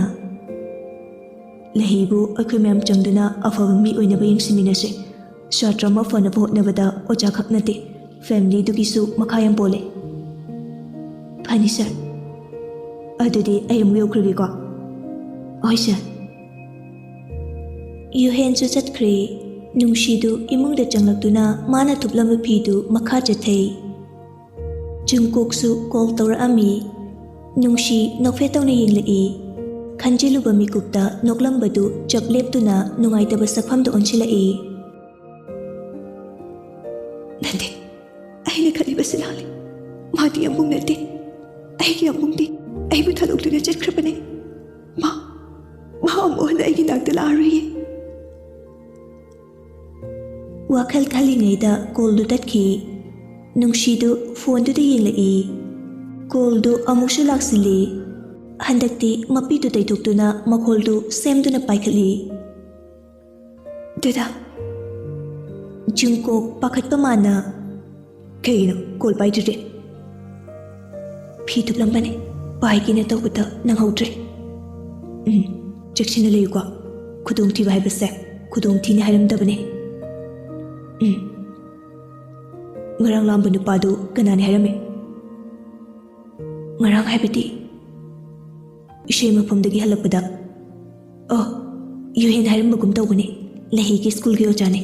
"ꯂꯩꯍꯤꯕꯨ ꯑꯩꯈꯣꯏ ꯃꯌꯥꯝ ꯆꯪꯗꯨꯅ ꯑꯐꯕ ꯃꯤ ꯑꯣꯏꯅꯕ ꯌꯦꯡꯁꯤꯟꯃꯤꯟꯅꯁꯦ꯫ ꯁꯥꯇ꯭ꯔ ꯑꯃ ꯐꯅꯕ ꯍꯣꯠꯅꯕꯗ ꯑꯣꯖꯥ ꯈꯛ ꯅꯠꯇꯦ, ꯐꯦꯃꯤꯂꯤꯗꯨꯒꯤꯁꯨ ꯃꯈꯥ ꯌꯥꯝ ꯄꯣꯜꯂꯦ꯫" ꯑꯅꯤ ꯁꯥꯔ, ꯑꯗꯨꯗꯤ ꯑꯩ ꯑꯃꯨꯛ ꯌꯧꯈ꯭ꯔꯒꯦꯀꯣ꯫ ꯍꯣꯏ ꯁꯥꯔ꯫ ꯌꯨꯍꯦꯟꯁꯨ ꯆꯠꯈ꯭ꯔꯦ꯫ ꯅꯨꯡꯁꯤꯗꯨ ꯏꯃꯨꯡꯗ ꯆꯪꯂꯛꯇꯨꯅ ꯃꯥꯅ ꯊꯨꯞꯂꯝꯕ ꯐꯤꯗꯨ ꯃꯈꯥ ꯆꯠꯊꯩ꯫ ꯖꯨꯡꯀꯣꯛꯁꯨ ꯀꯣꯜ ꯇꯧꯔꯛꯑꯝꯃꯤ꯫ ꯅꯨꯡꯁꯤ ꯅꯣꯛꯐꯦꯠ ꯇꯧꯅ ꯌꯦꯡꯂꯛꯏ꯫ ꯈꯟꯖꯤꯜꯂꯨꯕ ꯃꯤꯀꯨꯞꯇ ꯅꯣꯛꯂꯝꯕꯗꯨ ꯆꯞ ꯂꯦꯞꯇꯨꯅ ꯅꯨꯡꯉꯥꯏꯇꯕ ꯁꯛꯐꯝꯗ ꯑꯣꯟꯁꯤꯜꯂꯛꯏ꯫ ꯅꯠꯇꯦ, ꯑꯩꯅ ꯈꯜꯂꯤꯕꯁꯤ ꯂꯥꯜꯂꯤ꯫ ꯃꯥꯗꯤ ꯑꯃꯨꯛ ꯅꯠꯇꯦ꯫ ꯑꯩꯒꯤ ꯑꯃꯨꯛꯅꯤ꯫ ꯑꯩꯕꯨ ꯊꯥꯗꯣꯛꯇꯨꯅ ꯆꯠꯈ꯭ꯔꯕꯅꯤ꯫ ꯃꯥ, ꯃꯥ ꯑꯃꯨꯛ ꯍꯟꯅ ꯑꯩꯒꯤ ꯅꯥꯛꯇ ꯂꯥꯛꯑꯔꯣꯏꯌꯦ꯫ ꯋꯥꯈꯜ ꯈꯜꯂꯤꯉꯩꯗ ꯀꯣꯜꯗꯨ ꯇꯠꯈꯤ꯫ ꯅꯨꯡꯁꯤꯗꯨ ꯐꯣꯟꯗꯨꯗ ꯌꯦꯡꯂꯛꯏ꯫ ꯀꯣꯜꯗꯨ ꯑꯃꯨꯛꯁꯨ ꯂꯥꯛꯁꯤꯜꯂꯤ꯫ ꯍꯟꯗꯛꯇꯤ ꯃꯄꯤꯗꯨ ꯇꯩꯊꯣꯛꯇꯨꯅ ꯃꯈꯣꯜꯗꯨ ꯁꯦꯝꯗꯨꯅ ꯄꯥꯏꯈꯠꯂꯤ꯫ "ꯗꯗꯥ!" ꯖꯨꯡꯀꯣꯛ ꯄꯥꯈꯠꯄ ꯃꯥꯟꯅ, "ꯀꯩꯅꯣ ꯀꯣꯜ ꯄꯥꯏꯗ꯭ꯔꯤꯗꯤ?" "ꯐꯤ ꯊꯨꯞꯂꯝꯕꯅꯦ, ꯄꯥꯏꯒꯦꯅ ꯇꯧꯕꯗ ꯅꯪꯍꯧꯗ꯭ꯔꯦ꯫" "ꯎꯝ, ꯆꯦꯛꯁꯤꯟꯅ ꯂꯩꯌꯨꯀꯣ꯫ ꯈꯨꯗꯣꯡꯊꯤꯕ ꯍꯥꯏꯕꯁꯦ ꯈꯨꯗꯣꯡꯊꯤꯅꯤ ꯍꯥꯏꯔꯝꯗꯕꯅꯦ꯫" "ꯎꯝ, ꯉꯔꯥꯡ ꯂꯥꯛꯑꯝꯕ ꯅꯨꯄꯥꯗꯨ ꯀꯅꯥꯅꯤ ꯍꯥꯏꯔꯝꯃꯤ?" "ꯉꯔꯥꯡ ꯍꯥꯏꯕꯗꯤ?" "ꯏꯁꯩ ꯃꯐꯝꯗꯒꯤ ꯍꯜꯂꯛꯄꯗ꯫" "ꯑꯣ, ꯌꯨꯍꯦꯟ ꯍꯥꯏꯔꯝꯕꯒꯨꯝ ꯇꯧꯕꯅꯦ, ꯂꯩꯍꯩꯒꯤ ꯁ꯭ꯀꯨꯜꯒꯤ ꯑꯣꯖꯥꯅꯦ꯫"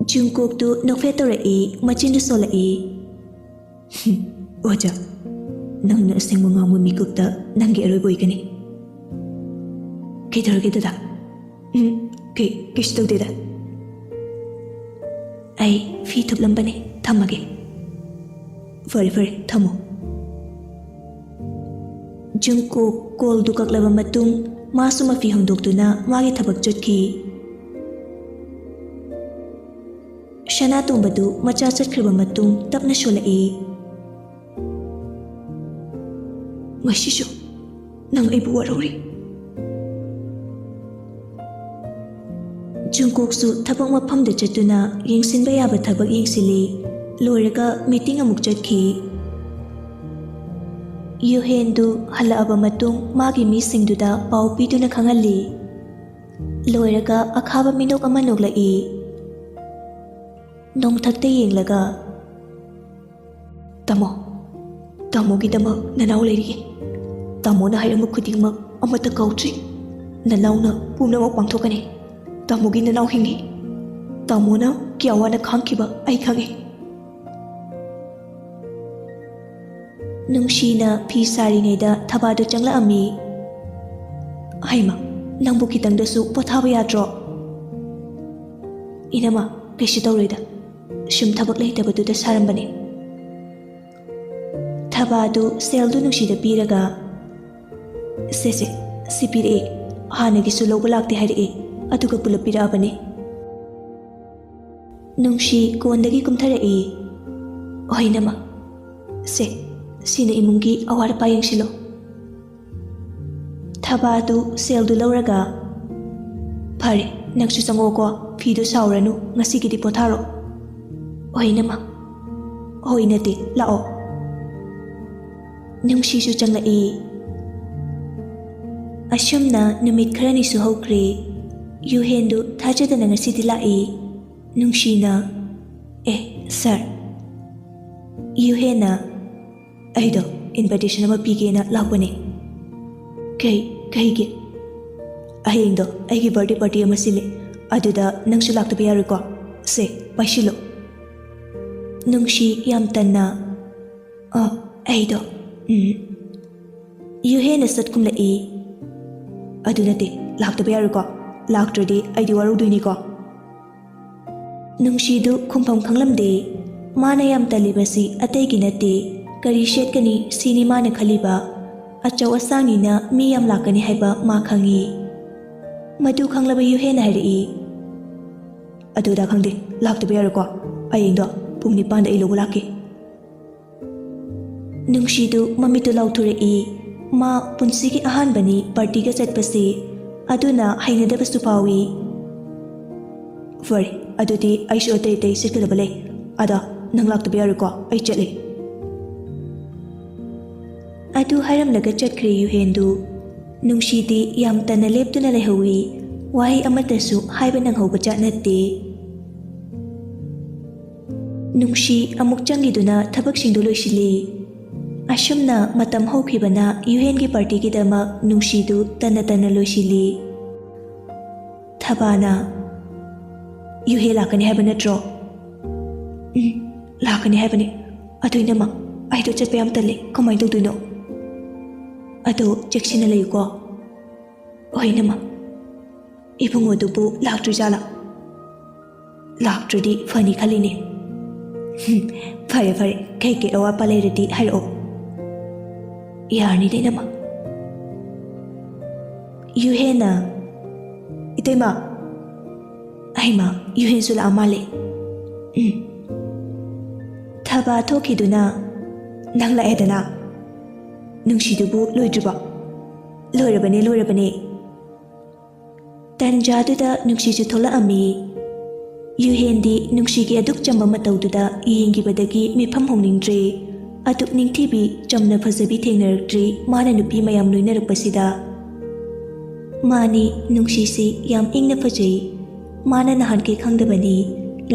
ꯖꯨꯡꯀꯣꯛꯇꯨ ꯅꯣꯛꯐꯦꯠ ꯇꯧꯔꯛꯏ, ꯃꯆꯤꯟꯗꯨ ꯁꯣꯜꯂꯛꯏ꯫ "ꯍꯨꯝ, ꯑꯣꯖꯥ, ꯅꯪꯅ ꯑꯁꯦꯡꯕ ꯉꯥꯡꯕ ꯃꯤꯀꯨꯞꯇ ꯅꯪꯒꯤ ꯑꯔꯣꯏꯕ ꯑꯣꯏꯒꯅꯤ꯫" "ꯀꯩꯗꯧꯔꯒꯦ ꯗꯗꯥ?" "ꯎꯝ, ꯀꯩ, ꯀꯩꯁꯨ ꯇꯧꯗꯦꯗ꯫" "ꯑꯩ ꯐꯤ ꯊꯨꯞꯂꯝꯕꯅꯦ, ꯊꯝꯃꯒꯦ꯫" "ꯐꯔꯦ, ꯐꯔꯦ, ꯊꯝꯃꯣ꯫" ꯖꯨꯡꯀꯣꯛ ꯀꯣꯜꯗꯨ ꯀꯛꯂꯕ ꯃꯇꯨꯡ ꯃꯥꯁꯨ ꯃꯐꯤ ꯍꯣꯡꯗꯣꯛꯇꯨꯅ ꯃꯥꯒꯤ ꯊꯕꯛ ꯆꯠꯈꯤ꯫ ꯁꯅꯥꯇꯣꯝꯕꯗꯨ ꯃꯆꯥ ꯆꯠꯈ꯭ꯔꯕ ꯃꯇꯨꯡ ꯇꯞꯅ ꯁꯣꯜꯂꯛꯏ꯫ "ꯉꯁꯤꯁꯨ ꯅꯪ ꯑꯩꯕꯨ ꯋꯥꯔꯧꯔꯤ꯫" ꯖꯨꯡꯀꯣꯛꯁꯨ ꯊꯕꯛ ꯃꯐꯝꯗ ꯆꯠꯇꯨꯅ ꯌꯦꯡꯁꯤꯟꯕ ꯌꯥꯕ ꯊꯕꯛ ꯌꯦꯡꯁꯤꯜꯂꯤ꯫ ꯂꯣꯏꯔꯒ ꯃꯤꯇꯤꯡ ꯑꯃꯨꯛ ꯆꯠꯈꯤ꯫ ꯌꯨꯍꯦꯟꯗꯨ ꯍꯜꯂꯛꯑꯕ ꯃꯇꯨꯡ ꯃꯥꯒꯤ ꯃꯤꯁꯤꯡꯗꯨꯗ ꯄꯥꯎ ꯄꯤꯗꯨꯅ ꯈꯪꯍꯜꯂꯤ꯫ ꯂꯣꯏꯔꯒ ꯑꯈꯥꯕ ꯃꯤꯅꯣꯛ ꯑꯃ ꯅꯣꯛꯂꯛꯏ꯫ ꯅꯣꯡꯊꯛꯇ ꯌꯦꯡꯂꯒ, "ꯇꯥꯃꯣ, ꯇꯥꯃꯣꯒꯤꯗꯃꯛ ꯅꯅꯥꯎ ꯂꯩꯔꯤꯌꯦ꯫ ꯇꯥꯃꯣꯅ ꯍꯥꯏꯔꯝꯕ ꯈꯨꯗꯤꯡꯃꯛ ꯑꯃꯠꯇ ꯀꯥꯎꯗ꯭ꯔꯤ꯫ ꯅꯅꯥꯎꯅ ꯄꯨꯝꯅꯃꯛ ꯄꯥꯡꯊꯣꯛꯀꯅꯤ꯫ ꯇꯥꯃꯣꯒꯤ ꯅꯅꯥꯎ ꯍꯤꯡꯉꯤ꯫ ꯇꯥꯃꯣꯅ ꯀꯌꯥ ꯋꯥꯅ ꯈꯥꯡꯈꯤꯕ ꯑꯩ ꯈꯪꯉꯤ꯫ ꯅꯨꯡꯁꯤꯅ ꯐꯤ ꯁꯥꯔꯤꯉꯩꯗ ꯊꯕꯥꯗꯨ ꯆꯪꯂꯛꯑꯝꯃꯤ꯫ "ꯍꯩꯃ, ꯅꯪꯕꯨ ꯈꯤꯇꯪꯗꯁꯨ ꯄꯣꯊꯥꯕ ꯌꯥꯗ꯭ꯔꯣ?" "ꯏꯅꯝꯃ, ꯀꯩꯁꯨ ꯇꯧꯔꯣꯏꯗ, ꯁꯨꯝ ꯊꯕꯛ ꯂꯩꯇꯕꯗꯨꯗ ꯁꯥꯔꯝꯕꯅꯤ꯫" ꯊꯕꯥꯗꯨ ꯁꯦꯜꯗꯨ ꯅꯨꯡꯁꯤꯗ ꯄꯤꯔꯒ, "ꯁꯦ, ꯁꯦ, ꯁꯤ ꯄꯤꯔꯛꯑꯦ꯫ ꯍꯥꯟꯅꯒꯤꯁꯨ ꯂꯧꯕ ꯂꯥꯛꯇꯦ ꯍꯥꯏꯔꯛꯑꯦ, ꯑꯗꯨꯒ ꯄꯨꯂꯞ ꯄꯤꯔꯛꯑꯕꯅꯤ꯫" ꯅꯨꯡꯁꯤ ꯀꯣꯟꯗꯒꯤ ꯀꯨꯝꯊꯔꯛꯏ꯫ "ꯍꯣꯏ, ꯏꯅꯝꯃ꯫ ꯁꯦ, ꯁꯤꯅ ꯏꯃꯨꯡꯒꯤ ꯑꯋꯥꯠ ꯑꯄꯥ ꯌꯦꯡꯁꯤꯜꯂꯣ꯫" ꯊꯕꯥꯗꯨ ꯁꯦꯜꯗꯨ ꯂꯧꯔꯒ, "ꯐꯔꯦ, ꯅꯪꯁꯨ ꯆꯪꯉꯛꯑꯣꯀꯣ, ꯐꯤꯗꯨ ꯁꯥꯎꯔꯅꯨ, ꯉꯁꯤꯒꯤꯗꯤ ꯄꯣꯊꯥꯔꯣ꯫" "ꯍꯣꯏ, ꯏꯅꯝꯃ꯫" "ꯍꯣꯏ ꯅꯠꯇꯦ, ꯂꯥꯛꯑꯣ꯫" ꯅꯨꯡꯁꯤꯁꯨ ꯆꯪꯂꯛꯏ꯫ ꯑꯁꯨꯝꯅ ꯅꯨꯃꯤꯠ ꯈꯔꯅꯤꯁꯨ ꯍꯧꯈ꯭ꯔꯦ꯫ ꯌꯨꯍꯦꯟꯗꯨ ꯊꯥꯖꯗꯅ ꯉꯁꯤꯗꯤ ꯂꯥꯛꯏ꯫ ꯅꯨꯡꯁꯤꯅ, "ꯑꯦ, ꯁꯥꯔ꯫" ꯌꯨꯍꯦꯟꯅ, "ꯑꯩꯗꯣ invitation ꯑꯃ ꯄꯤꯒꯦꯅ ꯂꯥꯛꯄꯅꯦ꯫" "ꯀꯩ, ꯀꯩꯒꯤ?" "ꯍꯌꯦꯡꯗꯣ ꯑꯩꯒꯤ birthday party ꯑꯃ ꯁꯤꯜꯂꯦ, ꯑꯗꯨꯗ ꯅꯪꯁꯨ ꯂꯥꯛꯇꯕ ꯌꯥꯔꯣꯏꯀꯣ? ꯁꯦ, ꯄꯥꯏꯁꯤꯜꯂꯣ꯫" ꯅꯨꯡꯁꯤ ꯌꯥꯝ ꯇꯟꯅ, "ꯑ, ꯑꯩꯗꯣ, ꯎꯝ꯫" ꯌꯨꯍꯦꯟꯅ ꯁꯠ ꯈꯨꯝꯂꯛꯏ꯫ "ꯑꯗꯨ ꯅꯠꯇꯦ, ꯂꯥꯛꯇꯕ ꯌꯥꯔꯣꯏꯀꯣ? ꯂꯥꯛꯇ꯭ꯔꯗꯤ ꯑꯩꯗꯤ ꯋꯥꯔꯧꯗꯣꯏꯅꯤꯀꯣ꯫" ꯅꯨꯡꯁꯤꯗꯨ ꯈꯨꯝꯐꯝ ꯈꯪꯂꯝꯗꯦ꯫ ꯃꯥꯅ ꯌꯥꯝ ꯇꯜꯂꯤꯕꯁꯤ ꯑꯇꯩꯒꯤ ꯅꯠꯇꯦ, ꯀꯔꯤ ꯁꯦꯠꯀꯅꯤ ꯁꯤꯅꯤ ꯃꯥꯅ ꯈꯜꯂꯤꯕ꯫ ꯑꯆꯧ ꯑꯁꯥꯡꯅꯤꯅ ꯃꯤ ꯌꯥꯝ ꯂꯥꯛꯀꯅꯤ ꯍꯥꯏꯕ ꯃꯥ ꯈꯪꯏ꯫ ꯃꯗꯨ ꯈꯪꯂꯕ ꯌꯨꯍꯦꯟꯅ ꯍꯥꯏꯔꯛꯏ, "ꯑꯗꯨꯗ ꯈꯪꯗꯦ, ꯂꯥꯛꯇꯕ ꯌꯥꯔꯣꯏꯀꯣ꯫ ꯍꯌꯦꯡꯗꯣ ꯄꯨꯡ ꯅꯤꯄꯥꯟꯗ ꯑꯩ ꯂꯧꯕ ꯂꯥꯛꯀꯦ꯫" ꯅꯨꯡꯁꯤꯗꯨ ꯃꯃꯤꯠꯇꯨ ꯂꯥꯎꯊꯣꯔꯛꯏ꯫ ꯃꯥ ꯄꯨꯟꯁꯤꯒꯤ ꯑꯍꯥꯟꯕꯅꯤ partyꯒ ꯆꯠꯄꯁꯤ, ꯑꯗꯨꯅ ꯍꯩꯅꯗꯕꯁꯨ ꯐꯥꯎꯏ꯫ "ꯐꯔꯦ, ꯑꯗꯨꯗꯤ ꯑꯩꯁꯨ ꯑꯇꯩ ꯑꯇꯩ ꯁꯦꯠꯀꯗꯕ ꯂꯩ꯫ ꯑꯗ, ꯅꯪ ꯂꯥꯛꯇꯕ ꯌꯥꯔꯣꯏꯀꯣ? ꯑꯩ ꯆꯠꯂꯦ꯫" ꯑꯗꯨ ꯍꯥꯏꯔꯝꯂꯒ ꯆꯠꯈ꯭ꯔꯦ ꯌꯨꯍꯦꯟꯗꯨ꯫ ꯅꯨꯡꯁꯤꯗꯤ ꯌꯥꯝ ꯇꯟꯅ ꯂꯦꯞꯇꯨꯅ ꯂꯩꯍꯧꯏ꯫ ꯋꯥꯍꯩ ꯑꯃꯠꯇꯁꯨ ꯍꯥꯏꯕ ꯅꯪꯍꯧꯕ ꯖꯥꯠ ꯅꯠꯇꯦ꯫ ꯅꯨꯡꯁꯤ ꯑꯃꯨꯛ ꯆꯪꯈꯤꯗꯨꯅ ꯊꯕꯛꯁꯤꯡꯗꯨ ꯂꯣꯏꯁꯤꯜꯂꯤ꯫ ꯑꯁꯨꯝꯅ ꯃꯇꯝ ꯍꯧꯈꯤꯕꯅ ꯌꯨꯍꯦꯟꯒꯤ ꯄꯥꯔꯇꯤꯒꯤꯗꯃꯛ ꯅꯨꯡꯁꯤꯗꯨ ꯇꯟꯅ ꯇꯟꯅ ꯂꯣꯏꯁꯤꯜꯂꯤ꯫ ꯊꯕꯥꯅ, "ꯌꯨꯍꯦ ꯂꯥꯛꯀꯅꯤ ꯍꯥꯏꯕ ꯅꯠꯇ꯭ꯔꯣ?" "ꯎꯝ, ꯂꯥꯛꯀꯅꯤ ꯍꯥꯏꯕꯅꯤ꯫ ꯑꯗꯨ ꯏꯅꯝꯃ, ꯑꯩꯗꯣ ꯆꯠꯄ ꯌꯥꯝ ꯇꯜꯂꯦ꯫ ꯀꯃꯥꯏꯅ ꯇꯧꯗꯣꯏꯅꯣ? ꯑꯗꯣ ꯆꯦꯛꯁꯤꯟꯅ ꯂꯩꯌꯨꯀꯣ꯫" "ꯍꯣꯏ ꯏꯅꯝꯃ꯫ ꯏꯕꯨꯡꯉꯣꯗꯨꯕꯨ ꯂꯥꯛꯇ꯭ꯔꯤꯖꯥꯠꯂꯥ? ꯂꯥꯛꯇ꯭ꯔꯗꯤ ꯐꯅꯤ ꯈꯜꯂꯤꯅꯦ꯫" "ꯍꯨꯝ, ꯐꯔꯦ ꯐꯔꯦ, ꯀꯩꯀꯩ ꯑꯋꯥꯠꯄ ꯂꯩꯔꯗꯤ ꯍꯥꯏꯔꯛꯑꯣ꯫" "ꯌꯥꯔꯅꯤꯗ ꯏꯅꯝꯃ꯫" ꯌꯨꯍꯦꯟꯅ, "ꯏꯇꯩꯃ, ꯑꯩꯃ, ꯌꯨꯍꯦꯟꯁꯨ ꯂꯥꯛꯑ ꯃꯥꯜꯂꯦ꯫" "ꯎꯝ꯫" ꯊꯕꯥ ꯊꯣꯛꯈꯤꯗꯨꯅ, "ꯅꯪ ꯂꯥꯛꯑꯦꯗꯅ꯫ ꯅꯨꯡꯁꯤꯗꯨꯕꯨ ꯂꯣꯏꯗ꯭ꯔꯤꯕꯣ?" "ꯂꯣꯏꯔꯕꯅꯦ, ꯂꯣꯏꯔꯕꯅꯦ꯫" ꯇꯟꯖꯥꯗꯨꯗ ꯅꯨꯡꯁꯤꯁꯨ ꯊꯣꯛꯂꯛꯑꯝꯃꯤ꯫ ꯌꯨꯍꯦꯟꯗꯤ ꯅꯨꯡꯁꯤꯒꯤ ꯑꯗꯨꯛ ꯆꯝꯕ ꯃꯇꯧꯗꯨꯗ ꯌꯦꯡꯈꯤꯕꯗꯒꯤ ꯃꯤꯐꯝ ꯍꯣꯡꯅꯤꯡꯗ꯭ꯔꯦ꯫ ꯑꯗꯨꯛ ꯅꯤꯡꯊꯤꯕꯤ, ꯆꯝꯅ ꯐꯖꯕꯤ ꯊꯦꯡꯅꯔꯛꯇ꯭ꯔꯤ ꯃꯥꯅ ꯅꯨꯄꯤ ꯃꯌꯥꯝ ꯂꯣꯏꯅꯔꯛꯄꯁꯤꯗ꯫ ꯃꯥꯅꯤ, ꯅꯨꯡꯁꯤꯁꯤ ꯌꯥꯝ ꯏꯪꯅ ꯐꯖꯩ꯫ ꯃꯥꯅ ꯅꯍꯥꯟꯈꯩ ꯈꯪꯗꯕꯅꯤ,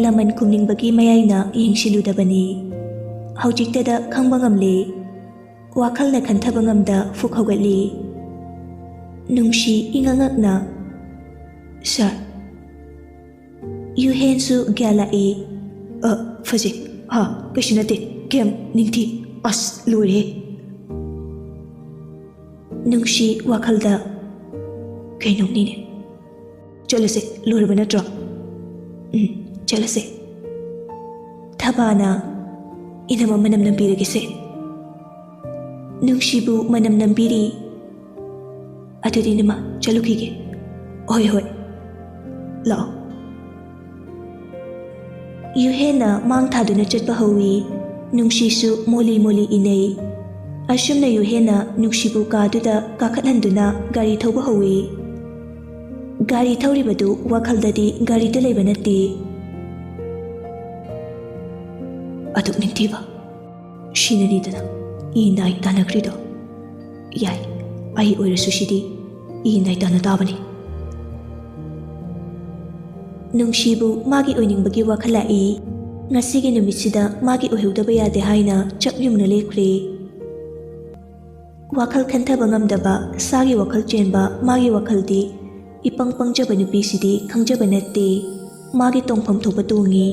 ꯂꯃꯟ ꯈꯨꯝꯅꯤꯡꯕꯒꯤ ꯃꯌꯥꯏꯅ ꯌꯦꯡꯁꯤꯜꯂꯨꯗꯕꯅꯤ꯫ ꯍꯧꯖꯤꯛꯇꯗ ꯈꯪꯕ ꯉꯝꯂꯦ꯫ ꯋꯥꯈꯜꯅ ꯈꯟꯊꯕ ꯉꯝꯗ ꯐꯨꯛ ꯍꯧꯒꯠꯂꯤ꯫ ꯅꯨꯡꯁꯤ ꯏꯉꯛ ꯉꯛꯅ, "ꯁꯥꯔ꯫" ꯌꯨꯍꯦꯟꯁꯨ ꯒ꯭ꯌꯥꯟ ꯂꯥꯛꯏ꯫ "ꯑ, ꯐꯖꯩ꯫ ꯍꯥ, ꯀꯩꯁꯨ ꯅꯠꯇꯦ꯫ ꯀꯦꯝ, ꯅꯤꯡꯊꯤ꯫ ꯑꯁ, ꯂꯣꯏꯔꯦ꯫" ꯅꯨꯡꯁꯤ ꯋꯥꯈꯜꯗ, "ꯀꯩꯅꯣꯝꯅꯤꯅꯦ꯫ ꯆꯠꯂꯁꯦ, ꯂꯣꯏꯔꯕ ꯅꯠꯇ꯭ꯔꯣ?" "ꯎꯝ, ꯆꯠꯂꯁꯦ꯫" ꯊꯕꯥꯅ, "ꯏꯅꯝꯃ, ꯃꯅꯝ ꯅꯝꯕꯤꯔꯒꯦꯁꯦ꯫" ꯅꯨꯡꯁꯤꯕꯨ ꯃꯅꯝ ꯅꯝꯕꯤꯔꯤ꯫ "ꯑꯗꯨꯗꯤ ꯏꯅꯝꯃ, ꯆꯠꯂꯨꯈꯤꯒꯦ꯫" "ꯍꯣꯏ, ꯍꯣꯏ, ꯂꯥꯛꯑꯣ꯫" ꯌꯨꯍꯦꯟꯅ ꯃꯥꯡ ꯊꯥꯗꯨꯅ ꯆꯠꯄ ꯍꯧꯏ꯫ ꯅꯨꯡꯁꯤꯁꯨ ꯃꯣꯂꯤ ꯃꯣꯂꯤ ꯏꯅꯩ꯫ ꯑꯁꯨꯝꯅ ꯌꯨꯍꯦꯟꯅ ꯅꯨꯡꯁꯤꯕꯨ ꯀꯥꯗꯨꯗ ꯀꯥꯈꯠꯍꯟꯗꯨꯅ ꯒꯥꯔꯤ ꯊꯧꯕ ꯍꯧꯏ꯫ ꯒꯥꯔꯤ ꯊꯧꯔꯤꯕꯗꯨ ꯋꯥꯈꯜꯗꯗꯤ ꯒꯥꯔꯤꯗ ꯂꯩꯕ ꯅꯠꯇꯦ꯫ "ꯑꯗꯨꯛ ꯅꯤꯡꯊꯤꯕ, ꯁꯤꯅꯅꯤꯗꯅ ꯏ ꯅꯥꯏ ꯇꯥꯟꯅꯈ꯭ꯔꯤꯗꯣ꯫ ꯌꯥꯏ, ꯑꯩ ꯑꯣꯏꯔꯁꯨ ꯁꯤꯗꯤ ꯏ ꯅꯥꯏ ꯇꯥꯟꯅ ꯇꯥꯕꯅꯤ꯫" ꯅꯨꯡꯁꯤꯕꯨ ꯃꯥꯒꯤ ꯑꯣꯏꯅꯤꯡꯕꯒꯤ ꯋꯥꯈꯜ ꯂꯥꯛꯏ꯫ ꯉꯁꯤꯒꯤ ꯅꯨꯃꯤꯠꯁꯤꯗ ꯃꯥꯒꯤ ꯑꯣꯏꯍꯧꯗꯕ ꯌꯥꯗꯦ ꯍꯥꯏꯅ ꯆꯞ ꯌꯨꯡꯅ ꯂꯦꯞꯈ꯭ꯔꯦ꯫ ꯋꯥꯈꯜ ꯈꯟꯊꯕ ꯉꯝꯗꯕ, ꯁꯥꯒꯤ ꯋꯥꯈꯜ ꯆꯦꯟꯕ ꯃꯥꯒꯤ ꯋꯥꯈꯜꯗꯤ ꯏꯄꯪ ꯄꯪꯖꯕ ꯅꯨꯄꯤꯁꯤꯗꯤ ꯈꯪꯖꯕ ꯅꯠꯇꯦ꯫ ꯃꯥꯒꯤ ꯇꯣꯡꯐꯝ ꯊꯣꯛꯄ ꯇꯣꯡꯉꯤ꯫